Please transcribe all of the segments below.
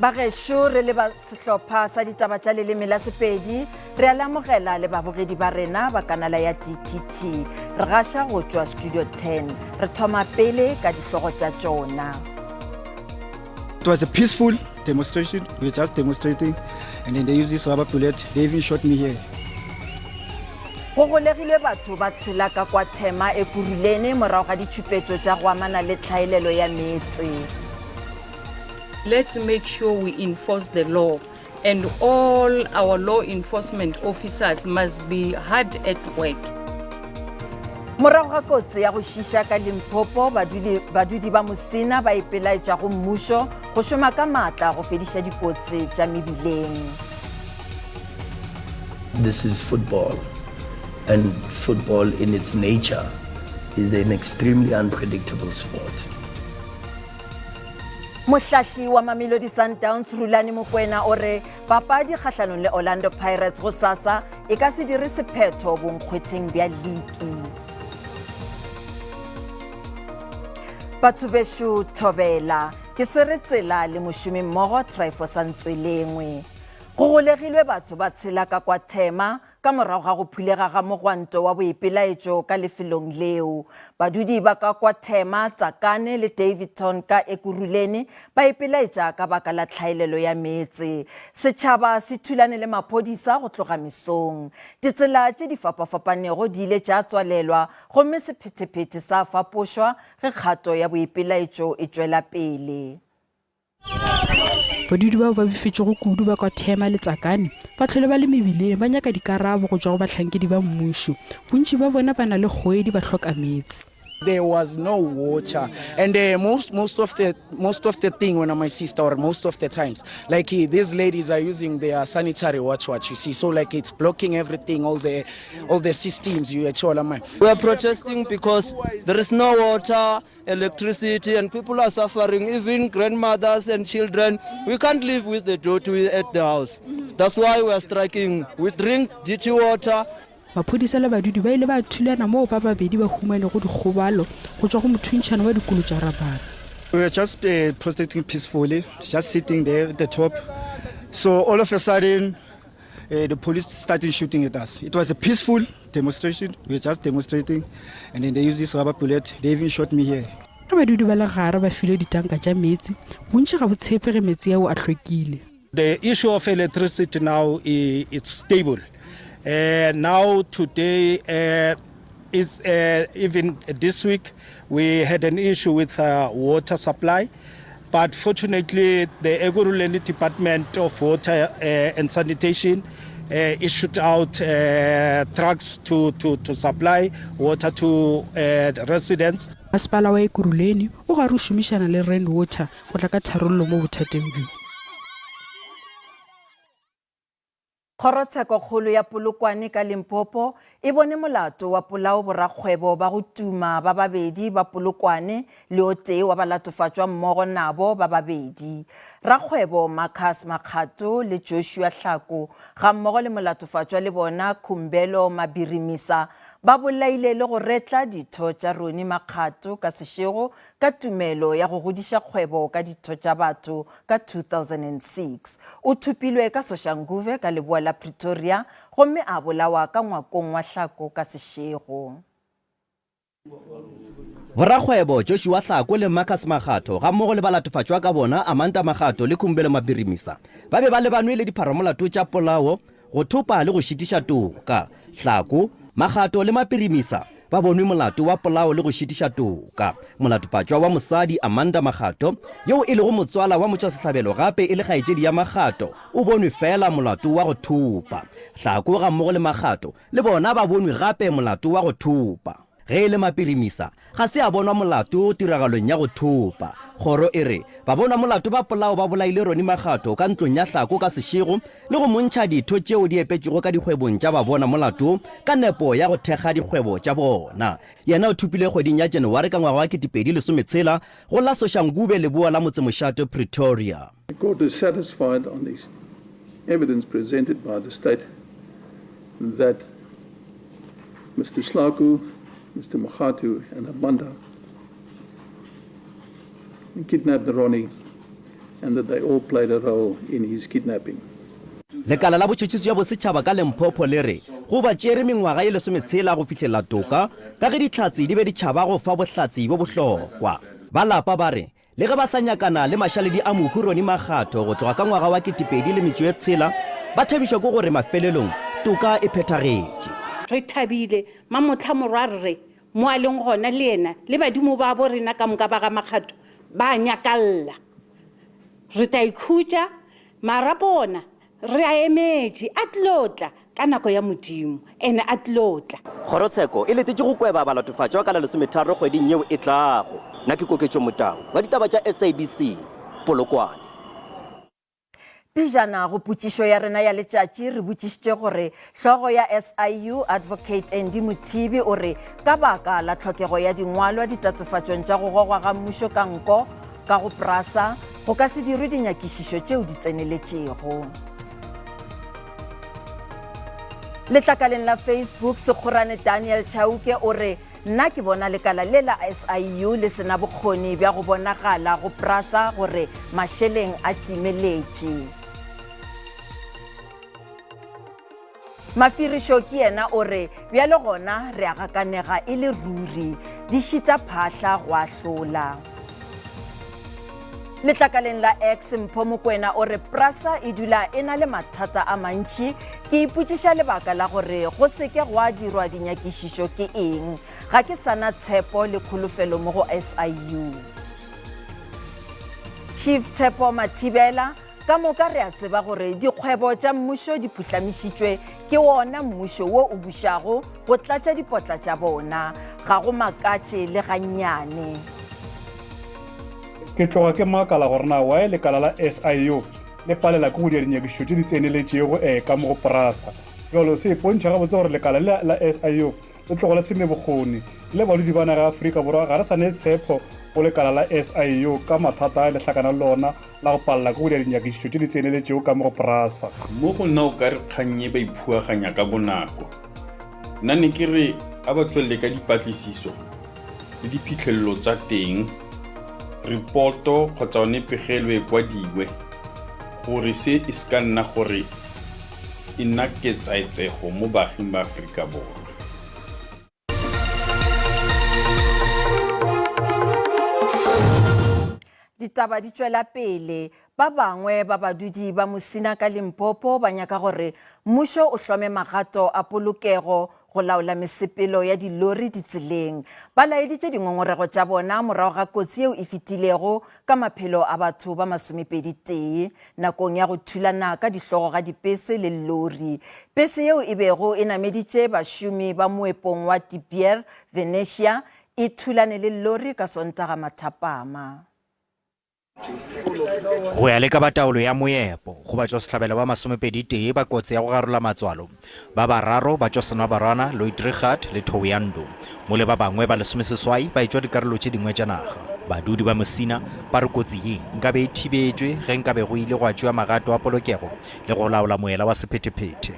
Bagešo re le ba sehlopha sa ditaba tša leleme la Sepedi re a le amogela le babogedi ba rena ba kanala ya DTT. Re gaša go tšwa Studio 10. Re thoma pele ka dihlogo tša tšona. It was a peaceful demonstration. We were just demonstrating, and then they used this rubber bullet. They even shot me here. Go golegilwe batho ba tshela ka kwa Thema Ekurhuleni morago ga ditšhupetšo tša go amana le tlhaelelo ya meetse. Let's make sure we enforce the law and all our law enforcement officers must be hard at work. Morago ga kotsi ya go šiša ka Limpopo, badudi, badudi ba Musina ba ipelaetša go mmušo go šoma ka maatla go fediša dikotsi tša mebileng. This is football and football in its nature is an extremely unpredictable sport. Mohlahli wa Mamelodi Sundowns Rulani Mokwena o re papadi kgahlanong le Orlando Pirates gosasa e ka se dire sephetho bonkgwetheng bja liki. Batho bešo thobela, ke swere tsela le mošomi mmogo Tryphosa Ntswelengwe. Go golegilwe batho ba tshela ka kwa Thema Ka morago ga go phulega ga mogwanto wa boipelaetšo ka lefelong leo, badudi ba ka kwa Thema, Tsakane le Daveyton ka Ekurhuleni ba ipelaetša ka baka la tlhaelelo ya meetse. Setšhaba se thulane le maphodisa go tloga mesong. Ditsela tše di fapafapanego di ile tša tswalelwa gomme sephethephethe sa fapošwa ge kgato ya boipelaetšo e tšwela pele. Badudi bao ba befetšego kudu ba kwa Thema le Tsakane ba hlole ba le mebileng ba nyaka dikarabo go tšwa go bahlankedi ba mmušo. Bontši bja bona ba na le kgoedi ba hloka meetse. There was no water and uh, most most of the most of the thing when my sister or most of the times like uh, these ladies are using their sanitary watch watch you see so like it's blocking everything all the all the systems you actually We are protesting because there is no water electricity and people are suffering, even grandmothers and children. We can't live with the dirty at the house. That's why we are striking. We drink dirty water. Maphodisa le badudi ba ile ba thulana moo ba babedi ba humanego dikgobalo go tšwa go mothuntšhano wa dikolo tša rabara. We were just uh, protesting peacefully, just sitting there at the top. So all of a sudden, Uh, the police started shooting at us. It was a peaceful demonstration. We were just demonstrating, and then they used this rubber bullet. They even shot me here. Ge badudi ba legare ba filwe ditanka tša meetse, bontši ga bo tshepe ge meetse ao a hlwekile. The issue of electricity now it's stable. Uh, now today uh, is uh, even this week we had an issue with uh, water supply. But fortunately, the Ekurhuleni Department of Water uh, and Sanitation uh, issued out uh, trucks to, to, to supply water to uh, residents. Masepala wa Ekurhuleni o gare o šomišana le Rand Water go tla ka tharollo mo bothateng bjo. Kgorotshekokgolo ya Polokwane ka Limpopo e bone molato wa polao borakgwebo ba go tuma ba babedi ba Polokwane le o tee wa balatofatšwa mmogo nabo ba babedi. Rakgwebo Marcus Makgato le Joshua Hlako gammogo le molatofatšwa le bona Khumbelo Mabirimisa ba bolaile le go retla ditho tša Ronnie Makgato ka sešego ka tumelo ya go godiša kgwebo ka ditho tša batho ka 2006. O thopilwe ka Soshanguve ka leboa la Pretoria gomme a bolawa ka ngwakong wa Hlako ka sešego. Borakgwebo Joshua Hlako le Marcus Makgatho gammogo le balatofatšwa ka bona Amanda Makgatho le Khumbelo Mapirimisa ba be ba lebanwe le dipharamolato tša polao, go thopa le go šitiša toka. Hlako, Makgato le Mapirimisa ba bonwe molato wa polao le go šitiša toka. Molatofatšwa wa mosadi, Amanda Makgato, yoo e lego motswala wa motšwasehlabelo gape e le kgaetšedi ya Makgato, o bonwe feela molato wa go thopa. Hlako gammogo le Makgato le bona ba bonwe gape molato wa go thopa. Ge e le Mapirimisa, ga se a bonwa molato tiragalong ya go thopa. Kgoro e re babonwamolato ba polao ba bolaile Ronnie Makgatho ka ntlong ya Hlako ka sešego le go mo ntšha ditho tšeo di epetšwego ka dikgwebong tša babonamolato ka nepo ya go thekga dikgwebo tša bona. Yena o thopile kgweding ya Janaware ka ngwaga wa 2016 go la Soshanguve leboa la motsemošate Pretoria. The court is satisfied on the evidence presented by the state that Mr. Slaku, Mr. Mokhatu and Amanda kidnapped Ronnie. and that they all played a role in his kidnapping. Lekala la Botšhotšhiso bja Bosetšhaba ka Limpopo le re go ba tšere mengwaga ye lesometshela go fihlelela toka ka ge dihlatse di be di tšhaba go fa bohlatse bjo bohlokwa. Ba lapa ba re le ge ba sa nyakana le mašaledi a mohu Ronnie Makgatho go tloga ka ngwaga wa 2006, ba thabišwa ke gore mafelelong toka e phethagetše. Re thabile, Mamohla morwarre mo a leng gona le yena le badimo babo rena ka moka ba ga Makgatho ba a nyakalla. Re tla ikhutša, marapo ona re a emetše, a tlilo tla ka nako ya Modimo, ene a tlilo tla. Kgorotsheko e letetše go kweba balatofatšwa ka la lesometharo kgweding yeo e tlago. Nna ke Koketšo Motau wa ditaba tša SABC, Polokwane. Pejana go potšišo ya rena ya letšatši re botšišitše gore hlogo ya SIU Advocate Andy Mothibi o re ka baka la tlhokego ya dingwalwa ditatofatšong tša go gogwa ga mmušo ka nko ka go Prasa go ka se dirwe dinyakišišo tšeo di tseneletšego. Letlakaleng la Facebook Sekgorane Daniel Chauke o re Nna ke bona lekala le la SIU le se na bokgoni bja go bonagala go Prasa gore mašeleng a timeletše. Mafirišo ke yena o re bjale gona re a gakanega e le ruri, di šita phahla go ahlola. Letlakaleng la X, Mpho Mokwena o re Prasa e dula e na le mathata a mantši. Ke ipotšiša lebaka la gore go se ke gwa dirwa dinyakišišo ke eng. Ga ke sa na tshepo le kholofelo mo go SIU. Chief Tshepo Mathibela, Ka moka re a tseba gore dikgwebo tša mmušo di phuhlamišitšwe ke wona mmušo wo o bušago go tlatša dipotla tša bona. Ga go makatše le gannyane. Ke tloga ke makala gore na why lekala la SIU le palela ke go dira dinyakišišo tše di tseneletšego ka mo go Prasa. Bjalo se ipontšha gabotse gore lekala le la SIU le tloga le se ne bokgoni. Le badudi ba naga ya Afrika Borwa ga re sa ne tshepho go lekala la SIU ka mathata a le hlakana le ona la go palela ke go dira dinyakišišo tše di tseneletšego ka mo go Prasa. Mo go nna o ka re kgang e ba iphuaganya ka bonako. Nna ne ke re a ba tswelele ka dipatlisiso le diphitlhelelo tsa teng, reporto kgotsa yone pegelo e kwadiwe gore se e se ka nna gore e nna ketsaetsego mo baaging ba Aforika Borwa. Ditaba di tšwela pele. Ba bangwe ba badudi ba Musina ka Limpopo ba nyaka gore mmušo o hlome magato a polokego go laola mesepelo ya dilori ditseleng. Ba laeditše dingongorego tša bona morago ga kotsi yeo e fetilego ka maphelo a batho ba masomepedi tee nakong ya go thulana ka dihlogo ga dipese le lori. Pese yeo e bego e nameditše bašomi ba moepong wa De Beer Venetia e thulane le lori ka Sontaga mathapama. Go ya le ka ba taolo ya moepo, go batšwasehlabelo ba masomepeditee ba kotsi ya go garola matswalo, ba bararo ba tšwa Senwabarwana, Louis-Trichardt le Thohoyandou, mole ba bangwe ba lesomeseswai ba etšwa dikarolo tše dingwe tša naga. Badudi ba Musina ba re kotsi ye nkabe e thibetšwe ge nkabe go ile gwa tšewa magato a polokego le go laola moela wa sephethephethe.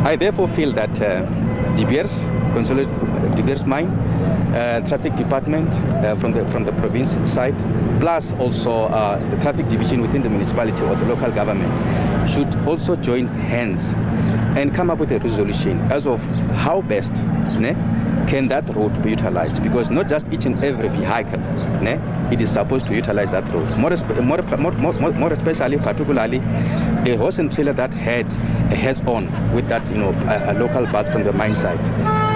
I therefore feel that De Beers, De Beers Mine, Traffic Department from the, from the province side, plus also the traffic division within the municipality or the local government should also join hands and come up with a resolution as of how best ne, can that road be utilized, because not just each and every vehicle ne, it is supposed to utilize that road. More, more, more, more especially, particularly, the horse and trailer that had a heads-on with that, you know, a, a local bus from the mine site.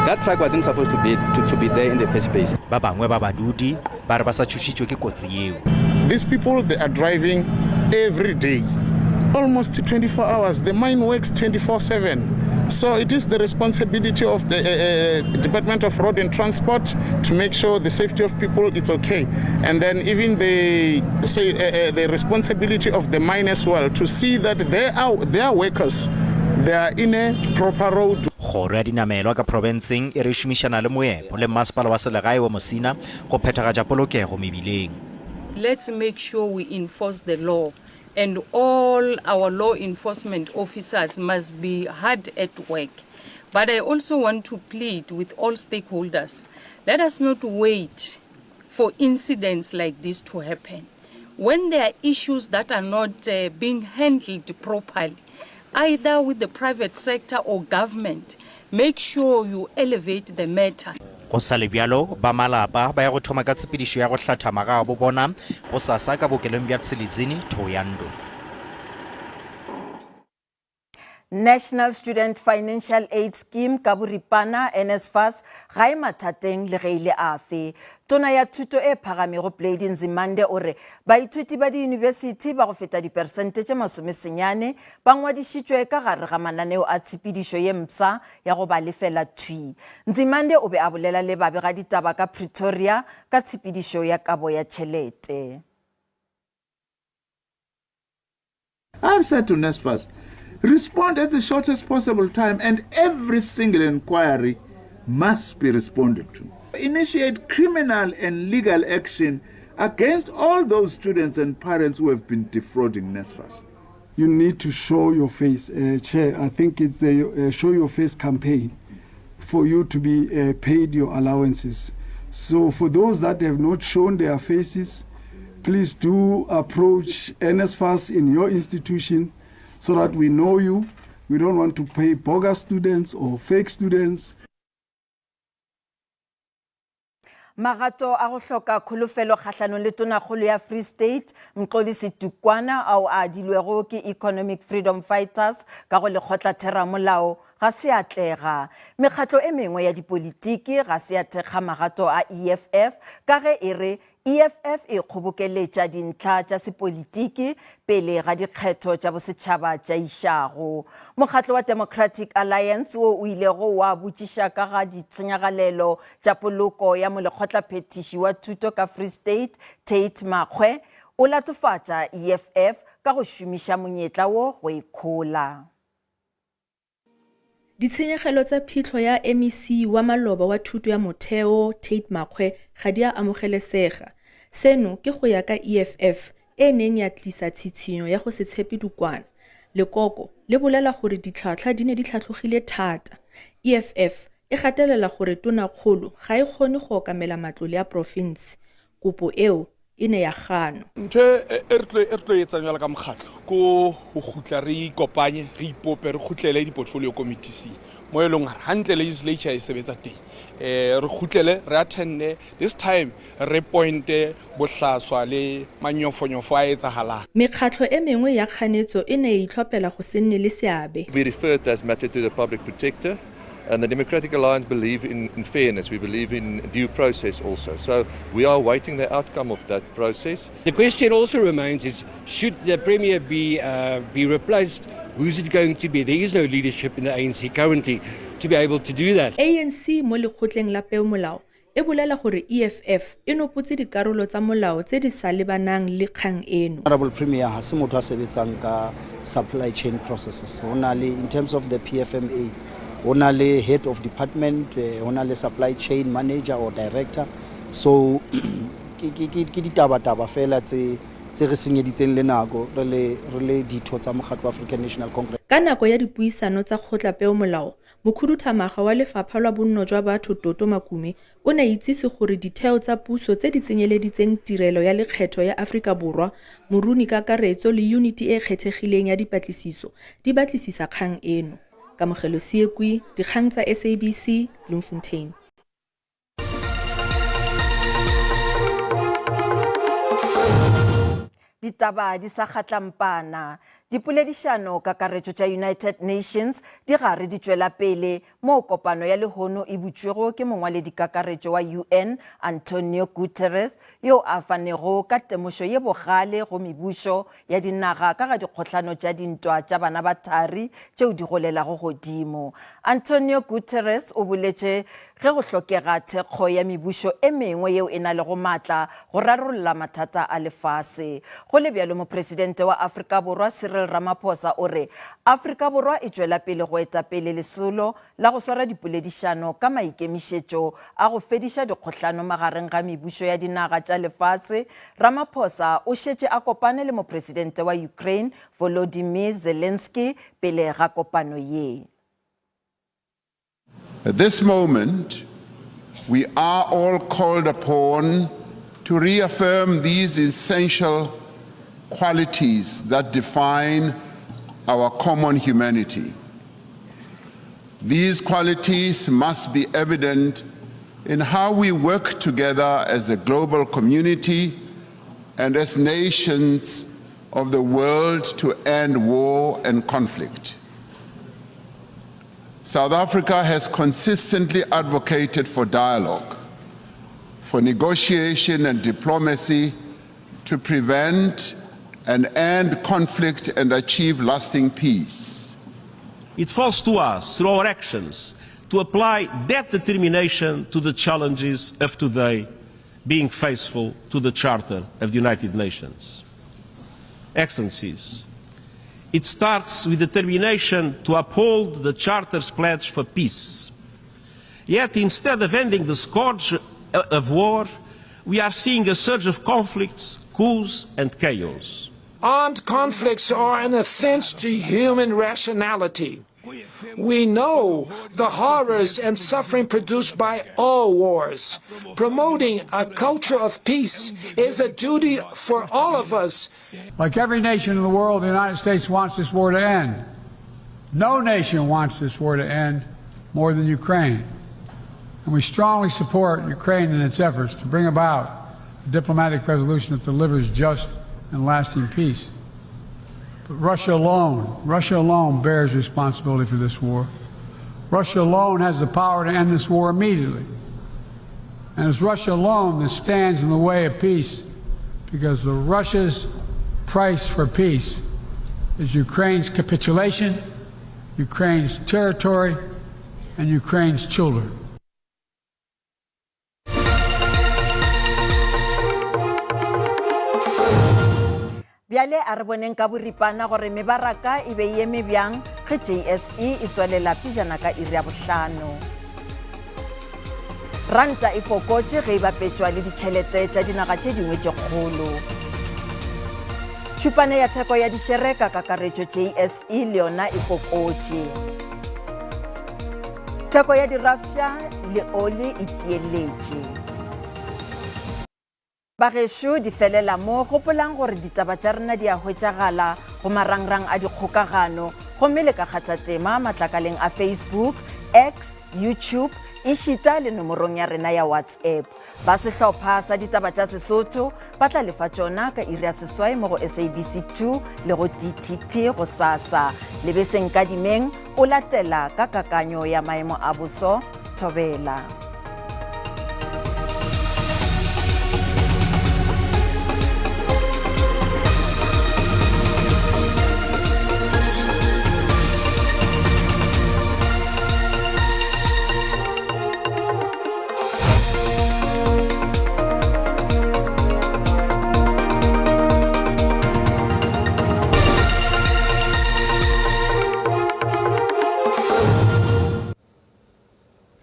That truck wasn't supposed to be, to, to be there in the first place. Ba bangwe ba badudi ba re ba sa tšhošitšwe ke kotsi yeo. These people, they are driving every day, almost 24 hours. The mine works 24/7. So it is the responsibility of the Department of Road and Transport to make sure the safety of people is okay. And then even the, say, the responsibility of the mine as well to see that they are, their workers, they are in a proper road. Kgoro ya dinamelwa ka profenseng e re e šomišana le moepo le mmasepala wa selegae wa Musina go phethagatša polokego mebileng. Let's make sure we enforce the law and all our law enforcement officers must be hard at work. But I also want to plead with all stakeholders, let us not wait for incidents like this to happen. When there are issues that are not uh, being handled properly, either with the private sector or government, make sure you elevate the matter. Go sa le bjalo, ba malapa ba ya go thoma ka tshepedišo ya go hlatha magagabo bona gosasa ka bookelong bja Tshilidzini, Thohoyandou. National Student Financial Aid Scheme ka boripana, NSFAS, ga e mathateng le ge e le afe. Tona ya Thuto e Phagamego Blade Nzimande o re baithuti ba diyunibesithi ba go feta diperesente tše masomesenyane ba ngwadišitšwe ka gare ga mananeo a tshepedišo ye mpsha ya go ba lefela thwi. Nzimande o be a bolela le babegaditaba ka Pretoria ka tshepedišo ya kabo ya tšhelete. I've said to NSFAS, respond at the shortest possible time and every single inquiry must be responded to. Initiate criminal and legal action against all those students and parents who have been defrauding NSFAS. You need to show your face, uh, Chair. I think it's a, a show your face campaign for you to be uh, paid your allowances. So for those that have not shown their faces, please do approach NSFAS in your institution so that we know you. We don't want to pay bogus students or fake students. Magato a go hloka kholofelo kgahlanong le Tonakgolo ya Free State, Mxolisi Dukwana, ao a adilwego ke Economic Freedom Fighters ka go Lekgotlatheramolao ga se a atlega. Mekgatlo e mengwe ya dipolitiki ga se ya thekga magato a EFF ka ge e re EFF e kgobokeletša dintlha tša sepolitiki pele ga dikgetho tša bosetšhaba tša išago. Mokgatlo wa Democratic Alliance wo o ilego wa botšiša ka ga ditshenyagalelo tša poloko ya molekgotlaphethiši wa thuto ka Free State, Tate Makgwe, o latofatša EFF ka go šomiša monyetla wo go e khola. Ditshenyegelo tsa phitlho ya MEC wa maloba wa thuto ya motheo Tate Makgwe ga di a amogelesega. Seno ke go ya ka EFF e e neng ya tlisa tshitshinyo ya go se tshepe Dukwana. Lekoko le bolela gore ditlhwatlhwa di ne di tlhatlogile thata. EFF e gatelela gore tonakgolo ga e kgone go okamela matlole a porofense. Kopo eo e ne ya ganwa. Ntho e re tlo e re tlo e etsang jwalo ka mokgatlo ko go kgutla re ikopanye re ipope re kgutlele di-portfolio committees mo e leng gore hantle legislature e sebetsa teng um re kgutlele re attende this time re pointe bohlaswa le manyofonyofo a etsagalang. Mekgatlho e mengwe ya kganetso e ne ya itlhophela go se nne le seabe. We referred that matter to the public protector And the Democratic Alliance believe in, in fairness. We believe in due process also. So we are awaiting the outcome of that process. The question also remains is should the Premier be, uh, be replaced? Who's it going to be? There is no leadership in the ANC currently to be able to do that. ANC mo lekgotleng la peomolao e bolela gore EFF e nopotse dikarolo tsa molao tse di sa lebanang le kgang eno. Honorable Premier ha se motho a sebetsang ka supply chain processes. Ho na le in terms of the PFMA, ho na le head of department, eh, ho na le supply chain manager or director. So ke ke ke ke ditaba-taba fela tse tse re senyeditseng le nako re le re le ditho tsa mokgatlo wa African National Congress. Ka nako ya dipuisano tsa kgotlapeomolao, Mokhuduthamaga wa Lefapha lwa Bonno jwa Batho Toto Makume o ne a itsise gore ditheo tsa puso tse di tsenyeleditseng Tirelo ya Lekgetho ya Aforika Borwa, Moruni Kakaretso le Yuniti e e Kgethegileng ya Dipatlisiso di batlisisa kgang eno. Kamogelo Seekwi, Dikgang tsa SABC, Bloemfontein. Ditaba di sa kgatlampana. Dipoledišano kakaretšo tša United Nations di gare di tšwela pele moo kopano ya lehono e butšwego ke mongwaledikakaretšo wa UN Antonio Guterres yo a fanego ka temošo ye bogale go mebušo ya dinaga ka ga dikgohlano tša dintwa tša bana ba thari tšeo di golelago godimo. Antonio Guterres o boletše Ge go hlokega thekgo ya mebušo e mengwe yeo e na lego maatla go rarolla mathata a lefase. Go le bjalo, Mopresidente wa Afrika Borwa Cyril Ramaphosa o re Afrika Borwa e tšwela pele go eta pele lesolo la go swara dipoledišano ka maikemišetšo a go fediša dikgohlano magareng ga mebušo ya dinaga tša lefase. Ramaphosa o šetše a kopane le Mopresidente wa Ukraine Volodymyr Zelensky pele ga kopano ye. At this moment, we are all called upon to reaffirm these essential qualities that define our common humanity. These qualities must be evident in how we work together as a global community and as nations of the world to end war and conflict. South Africa has consistently advocated for dialogue, for negotiation and diplomacy to prevent and end conflict and achieve lasting peace. It falls to us, through our actions, to apply that determination to the challenges of today, being faithful to the Charter of the United Nations. Excellencies, it starts with determination to uphold the Charter's pledge for peace. Yet instead of ending the scourge of war, we are seeing a surge of conflicts, coups and chaos. Armed conflicts are an offense to human rationality. We know the horrors and suffering produced by all wars. Promoting a culture of peace is a duty for all of us. Like every nation in the world, the United States wants this war to end. No nation wants this war to end more than Ukraine. And we strongly support Ukraine in its efforts to bring about a diplomatic resolution that delivers just and lasting peace. But Russia alone, Russia alone bears responsibility for this war. Russia alone has the power to end this war immediately. And it's Russia alone that stands in the way of peace because the Russia's price for peace is Ukraine's capitulation, Ukraine's territory, and Ukraine's children. Bjale a re boneng ka boripana gore mebaraka e be e eme bjang ge JSE e tswelela pejana ka iri ya bohlano. Ranta e fokotše ge e bapetšwa le ditšhelete tša dinaga tše dingwe tše kgolo. Tšhupane ya theko ya dišere ka kakaretšo JSE le yona e fokotše. Theko ya dirafša le oli e tieletše. Bagešo, di felela mo. Gopolang gore ditaba tša rena di a hwetšagala go marangrang a dikgokagano gomme le ka kgatha tema matlakaleng a Facebook, X, YouTube ešita le nomorong ya rena ya WhatsApp. Ba sehlopha sa ditaba tša Sesotho ba tla lefa tšona ka iri ya seswai mo go SABC 2 le go DTT gosasa. Lebese Nkadimeng o latela ka kakanyo ya maemo a boso Thobela.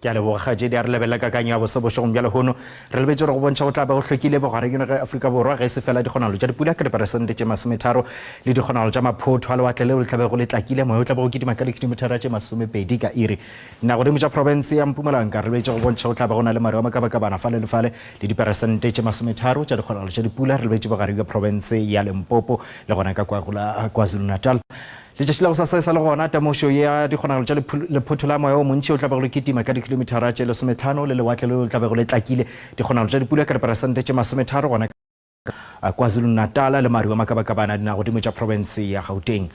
Ke a leboga kgaetšedi a re lebelela kakanyo ya boso bošegong bja lehono. Re lebetše gore go bontšha go tla be go hlwekile bogareng ge Afrika Borwa ge e se fela dikgonagalo tša dipula ka diperesente tše masometharo le dikgonagalo tša maphotho a lewatle leo le tla bego le tlakile moya o tla be go kitima ka dikhilomithara tše masomepedi ka iri. Nagodimo tša profense ya Mpumalanga re lebetše go bontšha go tla be go na le maru a makabakabana fale le fale le diperesente tše masometharo tša dikgonagalo tša dipula. Re lebetše bogareng bja profense ya Limpopo le gona ka kwa go la KwaZulu-Natal. Letšatši la gosasa e sa le gona, temošo ya dikgonagalo tša lephotho la moya o montši o tla bego le kitima ka dikhilomithara tše lesometlhano le lewatle leo le tla bego le tlakile dikgonagalo tša dipula ka diperesente tše masometharo gona ka KwaZulu-Natal le maru a makabakabana dinagodimo tša profense ya Gauteng.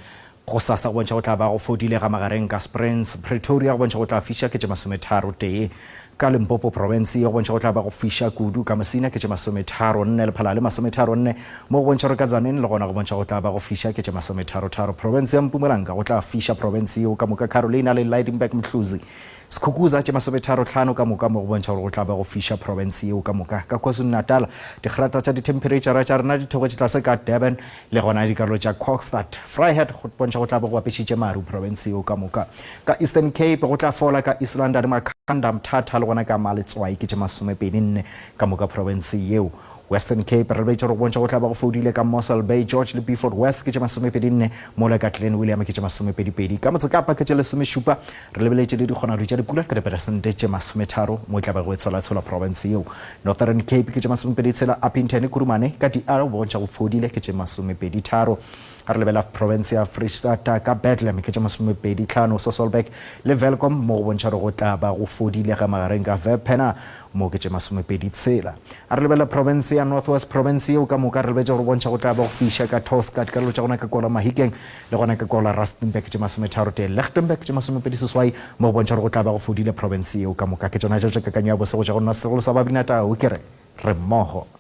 Gosasa go bontšha go tla ba go fodile ga magareng ka Springs, Pretoria go bontšha go tla fiša ke tše masometharo tee. Ka Limpopo profense ye go bontšha go tla ba go fiša kudu, ka Musina ke tše masometharonne, Lephalale masometharonne, mo go bontšha gore ka Tzaneen le gona go bontšha go tla ba go fiša ke tše masometharotharo. Profense ya Mpumalanga go tla fiša profense yeo ka moka, Carolina le Lydenburg Mhluzi, Skukuza tše masometharohlano ka moka mo go bontšha gore go tla ba go fiša profense yeo ka moka. Ka KwaZulu-Natal dikgrata tša dithemphereitšhara tša rena di theogetše tlase ka Durban Le gona dikarolo tša Kokstad, Vryheid go bontšha go tla be go apešitše maru profense yeo ka moka. Ka Eastern Cape go tla fola ka East London, Makhanda, Mthatha le. le gona ka Maletswai ke tše 24 ka moka profense yeo. Western Cape re lebetše gore go bontšha go tla ba go fodile ka Mossel Bay, George le Beaufort West ke tše 24, mola ka Glen William ke tše 22. Ka Motsekapa ke tše 17, re lebeletše le dikgonagalo tša dipula ka diperesente tše 30 mo e tla bego e tsholatshola profense yeo. Northern Cape ke tše 26, Upington, Kurumane ka DR go bontšha go fodile ke tše 23. Ga re lebela profense ya Freistata ka Bethlehem ke tše 25, Sasolburg le Welkom mo go bontšha gore go tla ba go fodile ga magareng ka Wepener mo ke tše 26. Ga re lebela profense ya North West profense yeo ka moka re lebetše gore bontšha go tla ba go fiša ka Tosca dikarolo tša gona ka kola Mahikeng le gona ka kola Rustenburg tše 33, Lichtenburg tše 28 mo go bontšha gore go tla ba go fodile profense yeo ka moka. Ke tšona tšeo tša kakanyo ya bose go tšwa go nna setlogolo sa Babinatau ke re re mmogo.